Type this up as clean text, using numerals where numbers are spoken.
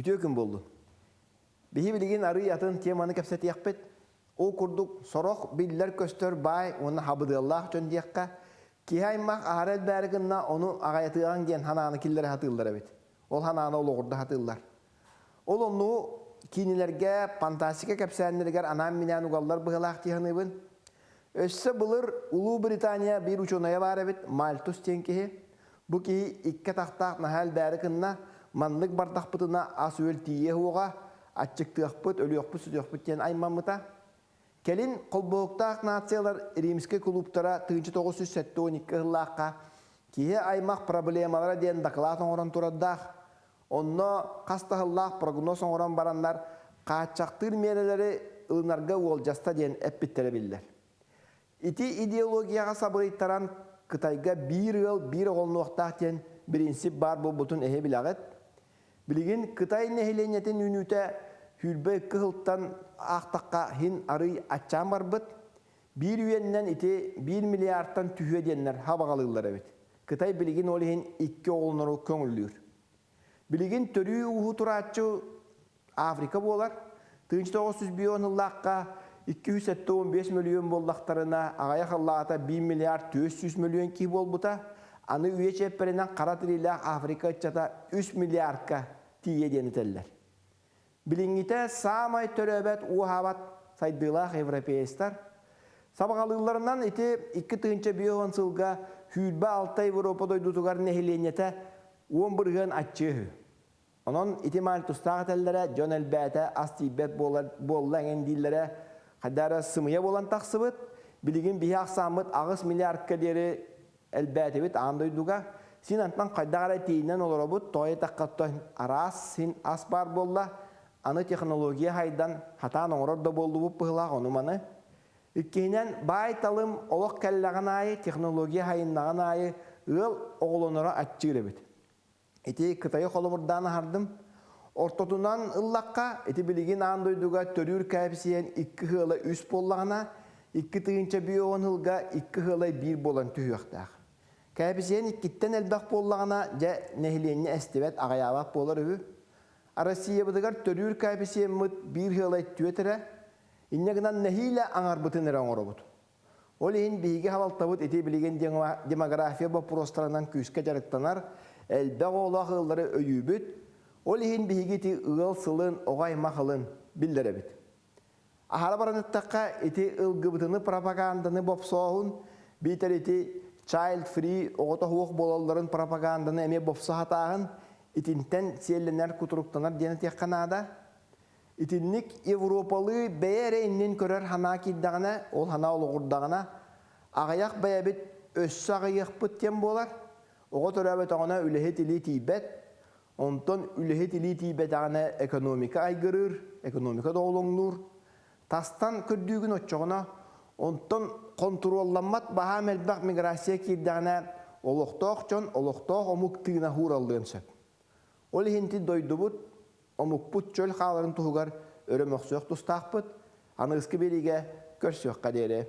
Үтүө күн буоллун. Биһи билигин арыый атын теманы кэпсэтиэхпит. Ол курдук сорох биллэр-көстөр баай уонна хабыдыаллаах дьон диэххэ, киһи аймах аһара элбээри гынна ону аҕайатыаҕыҥ диэн санааны киллэрэ сатыыллар эбит. Ол санааны олоҕурда сатыыллар. Ол онну киинэлэргэ, фантастика кэпсээннэригэр анаан-минээн угаллар быһыылаах дии саныыбын. Өссө былыр Улуу Британия биир учуонайа баар эбит, Мальтус диэн киһи. Бу киһи икки атахтаах наһаа элбээри гынна, маннык бардахпытына ас-үөл тиийиэ суоҕа, аччыктыахпыт, өлүөхпүт-сүтүөхпүт диэн аймаммыта. Кэлин Холбоһуктаах нациялар Римскэй кулууптара 1972 сыллаахха киһи аймах проблемалара диэн дакылаат оҥорон турардаах. Онно хас да сыллаах прогноз оҥорон бараннар, хааччахтыыр миэрэлэри ылынарга уолдьаста диэн эппиттэрэ биллэр. Ити идеологияҕа сабырыйтаран Кытайга биир ыал биир оҕолонуохтаах диэн бириинсип баар буолбутун эһи билэҕит. Билигин Кытай нэһилиэнньэтин үүнүүтэ 22 сылтан аахтахха иһин арыый аччаан барбыт. Биир үйэннэн ити биир миллиардтан түһүө диэннэр хабаҕалыыллар эбит. Кытай билигин ол иһин икки оҕолонору көҥүллүүр. Билигин төрүү-ууһуу турааччы Африка буолар. 1905 сыллаахха 275 мөлүйүөн буоллахтарына, аҕыйах сыллааҕыта 1 миллиард 400 мөлүйүөн киһи буолбута. Аны үйэ чиэппэринэн хара тириилээх Африка ыччата 3 миллиардка тиийэ диэн этэллэр. Билиҥҥитэ саамай төрөөбөт уоһаабат сайдыылаах европеецтар сабаҕалыылларынан ити 2050 сылга 26 Европа дойдутугар нэһилиэнньэтэ 10% аччыа үһү. Онон ити тустаах этэллэрэ дьон элбээтэ, ас тиийбэт буолар буолла эҥин дииллэрэ хайдах эрэ сымыйа буолан тахсыбыт. Билигин биһи ахсааммыт 8 миллиардка диэри элбээтибит аан дойдуга. Син антан хайдах эрэ тиийинэн олоробут, тоҕо диэтэххэ араас син ас баар буолла. Аны технология хайдан хатаан оҥорор да буоллубут быһылаах ону-маны. Иккиһинэн, баай-талым олох кэллэҕин аайы, технология хайыннаҕын аайы ыал оҕолоноро аччыыр эбит. Ити Кытайы холобурдаан аһардым. Ортотунан ыллахха, ити билигин аан дойдуга төрүүр кээписиэн икки ыала үс буоллаҕына, 2050 сылга икки ыала биир буолан түһүөхтээх. Кээписиэн иккиттэн элбэх буоллаҕына, дьэ, нэһилиэнньэ эстибэт, аҕыйаабат буолар үһү. Россиябытыгар төрүүр кээписиэммит биир ыала түөрт эрэ, инньэ гынан нэһиилэ аҥарбытын эрэ оҥоробут. Ол иһин биһиги салалтабыт ити билигин демография боппуруостарынан күүскэ дьарыктанар, элбэх оҕолоох ыаллары өйүүбүт. Ол иһин биһиги ити ыал сылын, оҕо аймах ылын биллэрэбит. Аһара баран эттэххэ, ити ылгыбытыны пропаганданы бопсооһун, биитэр ити child free оҕото суох буолалларын пропаганданы эмиэ бопсо сатааһын итинтэн сиэллэнэр, кутуруктанар диэн этиэххэ наада. Итинник европалыы бэйэ эрэ иннин көрөр санаа киирдэҕинэ, ол санаа олоҕурдаҕына, аҕыйах бэйэбит өссө аҕыйыахпыт диэн буолар. Оҕо төрөөбөтөҕүнэ үлэһит илии тиийбэт, онтон үлэһит илии тиийбэтэҕинэ экономика айгырыыр, экономика доҕолоҥнуур. Тастан көрдүүгүн оччоҕуна, онтон хонтуруолламмат баһаам элбэх миграция киирдэҕинэ, олохтоох дьон олохтоох омук тыына уураллыан сөп. Ол иһин ити дойдубут омукпут чөл хааларын туһугар өрө мөхсүөх тустаахпыт. Аныгыскы биэриигэ көрсүөххэ диэри.